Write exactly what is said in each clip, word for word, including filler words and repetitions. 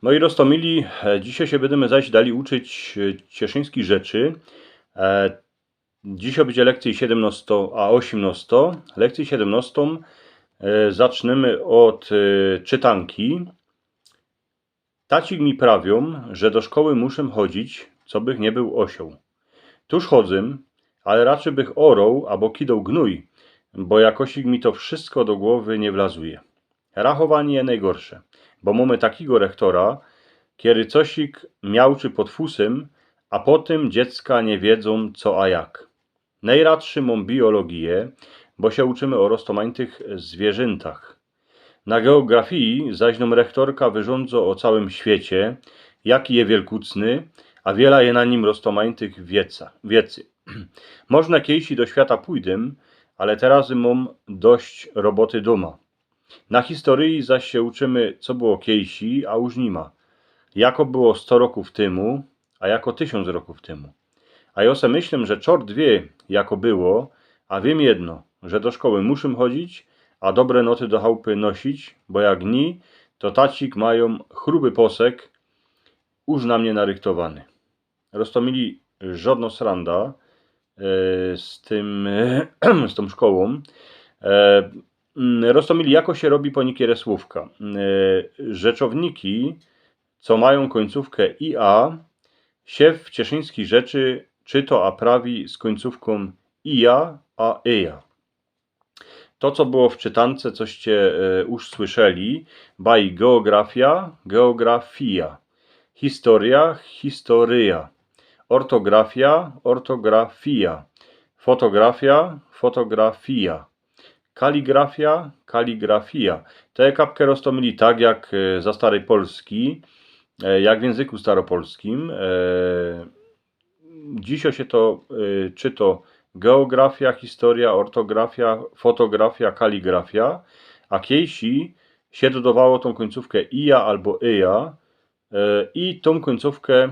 No i roztōmili, e, dzisiej sie bydymy zaś dali uczyć, e, cieszyńskich rzeczy. E, dzisiej bydzie lekcyjŏ siedymnostŏ a ôziymnostŏ. Lekcyjõ siedymnostõ, e, zacznymy ôd, e, czytanki. Tacik mi prawiōm, że do szkoły muszym chodzić, co bych niy bōł ôsioł. Tuż chodzym, ale raczyj bych ôroł abo kidoł gnōj, bo jakosik mi to wszysko do głowy niy wlazuje. Rachowaniy je nojgorsze, bo mōmy takigo rechtora, kiery cosik miałczy pod fusym, a potym dziecka niy wiedzōm co a jak. Nojradszy mōm biologije, bo sie uczymy ô roztōmajtych zwierzyntach. Na geografii zaś nōm rechtorka wyrządzo ô całym świecie, jaki je wielkucny, a wiela je na nim roztōmajtych wieca-, wiecy. Możno kiejsi do świata pōjdym, ale terazy mōm dość roboty dōma. Na historii zaś sie uczymy, co było kiejsi, a już niy ma. Jako było sto rokōw tymu, a jako tysiōnc rokōw tymu. A jŏ se myślym, że czort wiy, jako było, a wiym jedno, że do szkoły muszym chodzić, a dobre noty do chałpy nosić, bo jak niy, to tacik majōm chruby posek, już na mie narychtowany. Roztōmili, żŏdno sranda, e, z tym, z tōm szkołōm. E, mm, roztōmili, jako sie robi po nikiere słōwka. E, rzeczowniki, co majōm kōńcōwkã i a, sie w cieszyńskich rzeczy czyto a prawi z kōńcōwkōm ija a eja. To, co było w czytance, coście, e, już słyszeli, baj geografia, geografija, historia, historyja, ortografia, ortografija, fotografia, fotografija, kaligrafia, kaligrafija. To je kapke roztōmili tak jak, e, za starej Polski, e, jak w jynzyku staropolskim, e, dzisiej sie to, y, czyto geografia, historia, ortografia, fotografia, kaligrafia, a kiejsi sie dodowało tōm kōńcōwkã ija abo eja, y, i tōm kōńcōwkã,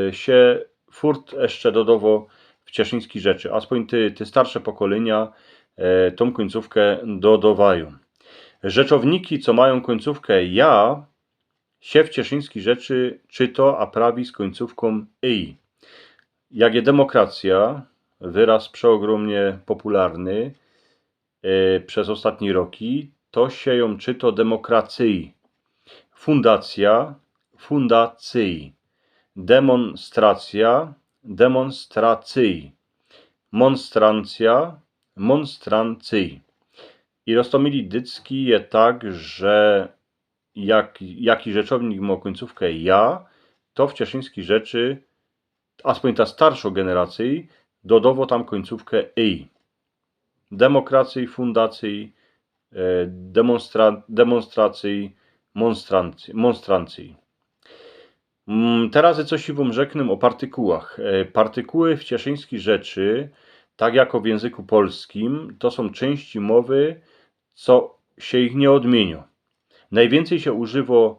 y, sie furt jeszcze dodowo w cieszyńskich rzeczy. Aspōń te, te starsze pokolynia, y, tōm kōńcōwkã dodowajōm. Rzeczowniki, co majōm kōńcōwkã ja, sie w cieszyńskich rzeczy czyto a prawi z kōńcōwkōm ij. Jak je demokracja, wyraz przeôgrōmnie popularny, e, przez ôstatnie roki, to sie jōm czyto demokracyj. Fundacja, fundacyj. Demōnstracja, demōnstracyj. Mōnstrancja, mōnstrancyj. I roztōmili, dycki je tak, że jak, jaki rzeczownik mŏ kōńcōwkã ja, to w cieszyńskich rzeczy, aspōń ta starszŏ generacyj, dodowo tam kōńcōwkã ij. Demokracyj, fundacyj, e, demonstra-, demōnstracyj, mōnstrancy-, mōnstrancyj. Mm, terazy coś wōm rzeknã ô partykułach. E, partykuły w cieszyńskich rzeczy, tak jako w jynzyku polskim, to sōm czyńści mowy, co sie ich niy ôdmiynio. Nojwiyncyj sie używŏ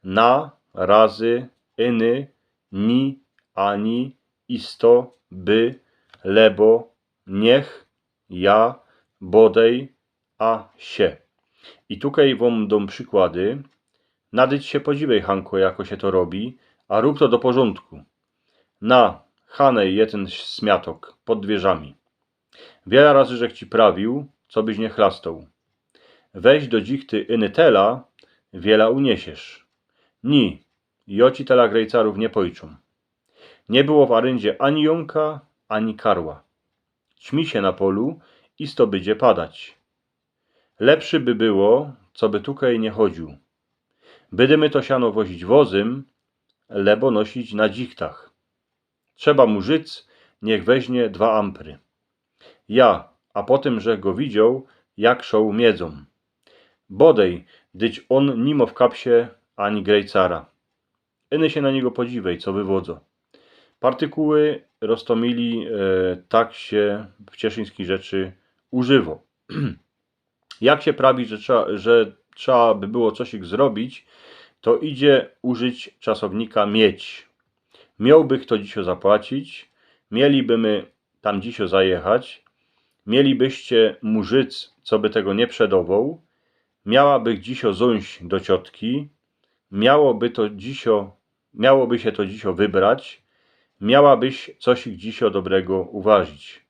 na, razy, yny, ni, ani, isto, by, lebo, niech, ja, bodej, a sie. I tukej wōm dōm przikłady. Nadyć sie podziwej, Hanko, jako sie to robi, a rōb to do porzōndku. Na, Hanej, je tyn smiatok pod dwiyrzami. Wiela razy żech ci prawiōł, cobyś niy chlastoł. Weź do dzichty yny tela, wiela uniesiesz. Ni, jŏ ci tela grejcarōw niy pojczōm. Niy było w aryndzie ani jōmka, ani karła. Ćmi sie na polu, isto bydzie padać. Lepszy by było, coby tukej niy chodziōł. Bydymy to siano wozić wozym, lebo nosić na dzichtach. Trzeba mu życ, niych weźnie dwa ampry. Ja, a potym żech go widzioł, jak szoł miedzōm. Bodej, dyć ôn ni mŏ w kapsie ani grejcara. Yny sie na niego podziwej, co wywodzo. Partykuły, roztōmili, e, tak sie w cieszyńskich rzeczy używŏ. Jak sie prawi, że trzeba, że trzeba by było coś zrobić, to idzie użyć czasownika mieć. Miołbych to dzisiej zapłacić, mieliby my tam dzisiej zajechać, mielibyście mu życ, coby tego niy przedowoł, miałabych dzisiej zōńś do ciotki, Miałoby to dzisio, miałoby sie to dzisio wybrać. Miałabyś coś dzisio dobrego uważić.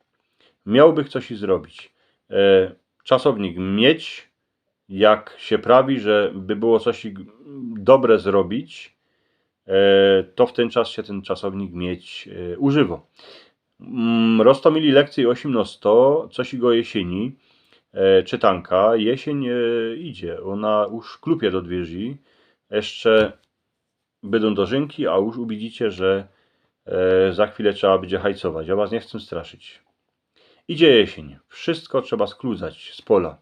Miałbych coś i zrobić. E, czasownik mieć, jak sie prawi, że by było coś i g-, dobre zrobić, e, to w tyn czas sie tyn czasownik mieć, e, używo. Mm, roztomili lekcyje ôziymnŏsto, coś i go jesieni, e, czytanka. Jesień, e, idzie, ôna już klupie do dwiyrzi. Jeszcze bydōm dożynki, a już uwidzicie, że, e, za chwilę trzeba bydzie hajcować. Jŏ was niy chcã straszyć. Idzie jesień. Wszystko trzeba skludzać z pola.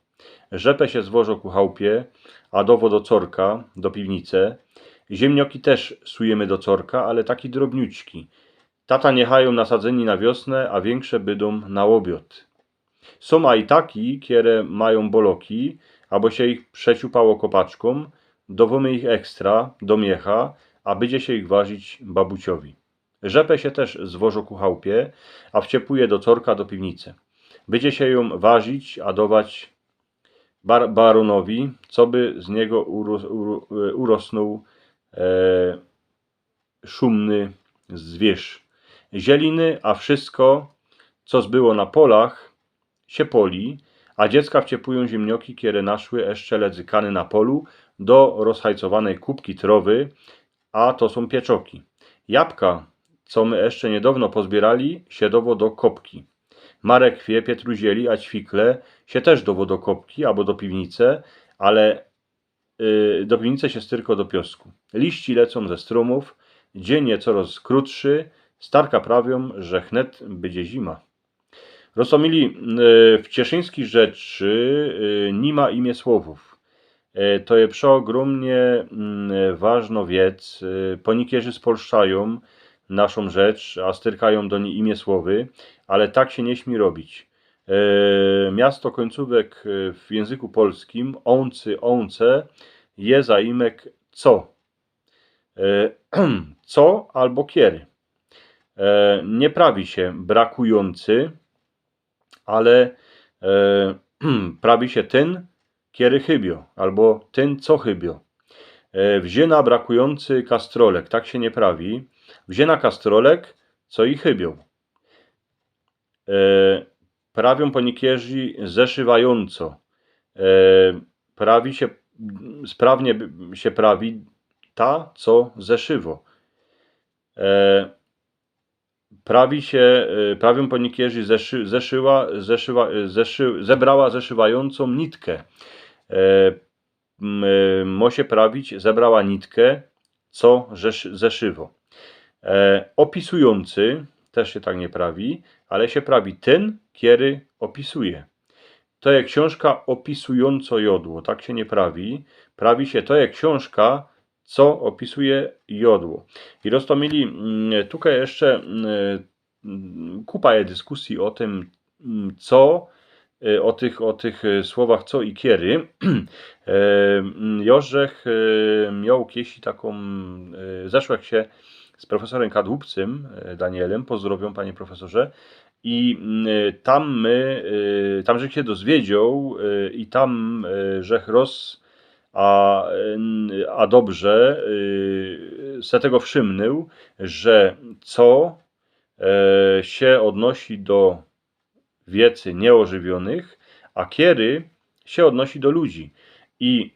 Rzepę sie zwożo ku chałpie, a dowo do corka, do piwnice. Ziymnioki tyż sujymy do corka, ale taki drobniuczki. Tata niechajōm nasadzyni na wiosnę, a wiynkrze bydōm na ôbiŏd. Sōm aj taki, kere majōm boloki, abo sie ich przeciupało kopaczkōm, dowōmy ich ekstra, do miecha, a bydzie sie ich warzić babuciowi. Rzepę sie tyż zwożo ku chałpie, a wciepuje do corka, do piwnice. Bydzie sie jōm warzić, a dować bar-, barōnowi, coby z niego uro-, uro-, e, urosnōł, e, szumny zwierz. Zieliny, a wszystko, co zbyło na polach, sie poli, a dziecka wciepujōm ziymnioki, kere naszły jeszcze ledzy kany na polu, do rozhajcowanej kupki trŏwy, a to sōm pieczoki. Jabka, co my jeszcze niydŏwno pozbiyrali, sie dowo do kopki. Marekwie, pietruzieli, a ćwikle sie tyż dowo do kopki abo do piwnice, ale, y, do piwnice sie styrko do piosku. Liści lecōm ze strōmōw, dziyń je coroz krōtszy, starka prawiōm, że chnet bydzie zima. Roztomili, e, w cieszyńskij rzeczy, e, ni ma imiysłowōw. E, to je przeôgrōmnie, mm, ważno wiec. E, ponikierzy spolszczajōm naszōm rzecz, a styrkajōm do nij imiysłowy, ale tak sie niy śmij robić. E, miasto kōńcōwek, e, w jynzyku polskim, ōncy, ōnce, je zaimek co. E, co abo kiery. E, niy prawi sie brakujōncy, ale, e, prawi sie tyn, kiery chybiŏ, abo tyn, co chybiŏ. E, wziyna brakujōncy kastrolek, tak sie niy prawi. Wziyna kastrolek, co i chybiōm. E, prawiōm ponikierzy zeszywajōnco. E, prawi sie, sprawnie b-, sie prawi ta, co zeszywo. E, prawi sie, e, prawiōm ponikierzy zeszy-, zeszyła, zeszyła, e, zeszy-, zebrała zeszywajōncōm nitkę. E, m, e, mo sie prawić zebrała nitkę, co zesz-, zeszywo. E, opisujōncy, tyż sie tak niy prawi, ale sie prawi tyn, kiery opisuje. To je ksiōnżka opisujōnco jŏdło, tak sie niy prawi. Prawi sie, to je ksiōnżka, co opisuje jŏdło. I roztomili, mm, tukej jeszcze, mm, mm, kupa je dyskusji ô tym, mm, co, e, ô tych, ô tych, e, słowach co i kiery. E, mm, jŏ żech, e, mioł kiesi takōm, e, zeszłech sie z profesorym Kadłubcym, e, Danielym, pozdrowiōm, panie profesorze, i, mm, e, tam my, e, tam żech sie dozwiedzioł, e, i tam, e, żech roz-, a, e, n-, a dobrze, e, se tego wszymnył, że co, e, sie ôdnosi do wiecy niyôżywionych, a kiery sie ôdnosi do ludzi. I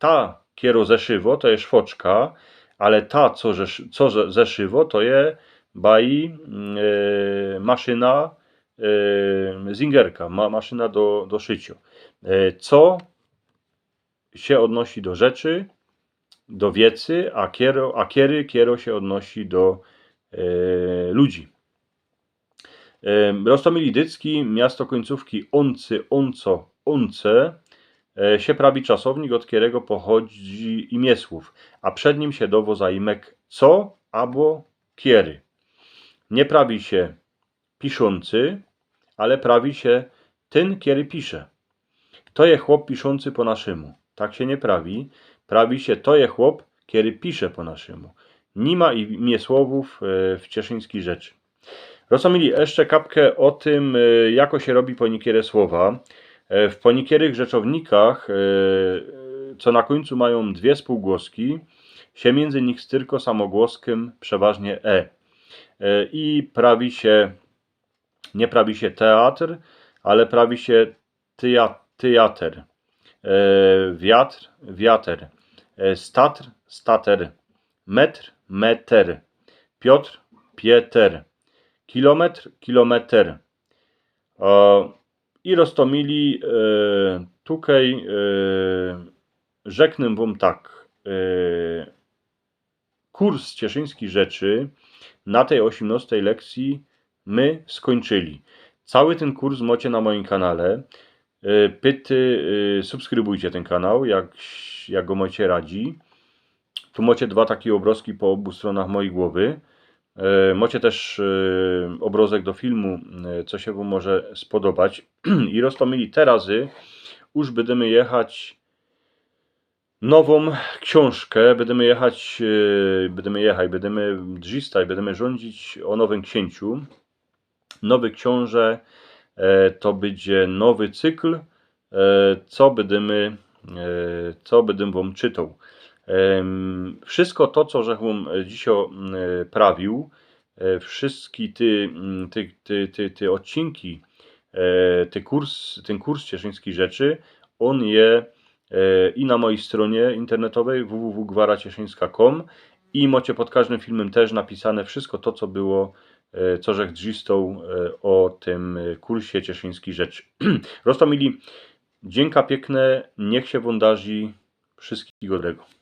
ta, kierŏ zeszywo, to je szwoczka, ale ta, co zesz-, co ze-, zeszywo, to je baj, mm, e, maszyna, e, zingerka, ma-, maszyna do, do szyciŏ. E, co sie ôdnosi do rzeczy, do wiecy, a kierŏ, a kiery, kierŏ sie ôdnosi do, e, ludzi. E, roztomili dycki, miasto kōńcōwki ōncy, ōnco, ōnce, e, sie prawi czasownik, ôd kierego pochodzi imiysłōw, a przed nim sie dowo zaimek co abo kiery. Niy prawi sie piszōncy, ale prawi sie tyn, kiery pisze. To je chłop piszōncy po naszymu. Tak sie niy prawi. Prawi sie, to je chłop, kiery pisze po naszymu. Ni ma i-, imiysłowōw, e, w cieszyńskij rzeczy. Roztomili jeszcze kapkã ô tym, e, jako sie robi ponikere słowa. E, w ponikierych rzeczownikach, e, co na kōńcu majōm dwie spōłgłoski, sie miyndzy nich styrkŏ samogłoskym przeważnie e. E, i prawi sie, niy prawi sie teatr, ale prawi sie tyja-, tyjater. E, wiatr, wiater. E, statr, stater. Metr, meter. Piotr, pieter. Kilometr, kilometer. E, i roztōmili, e, tukej, e, rzeknę wōm tak. E, kurs cieszyńskich rzeczy na tej ôziymnŏstej lekcji my skończyli. Cały tyn kurs mocie na mojim kanale. E, pyty, e, subskrybujcie tyn kanał, jak, jak go mocie radzi. Tu mocie dwa take ôbrozki po ôbu strōnach mojij głowy. E, mocie tyż, e, ôbrozek do filmu, e, co sie wōm może spodobać. I roztōmili, terazy już bydymy jechać nowōm ksiōnżkã, bydymy jechać, e, bydymy jechać, bydymy drzistać, bydymy rzōndzić ô nowym ksiynżu. Nowy ksiōnże, e, to bydzie nowy cykl, e, co bydymy, e, co bydym wōm czytoł. Em, wszysko to, co żech wōm dzisiej, e, prawił, e, wszyski ty, mm, ty, ty, ty, ty ôdcinki, e, ty kurs, tyn kurs cieszyńskich rzeczy, ôn je, e, i na mojij strōnie internetowej w w w gwara cieszyńska kropka com i mocie pod kożdym filmym tyż napisane wszysko to, co było, e, co żech drzistōł, e, ô tym, e, kursie cieszyńskich rzeczy. Roztōmili, dziynka piykne, niych sie wōm darzi, wszyskigo dobrego.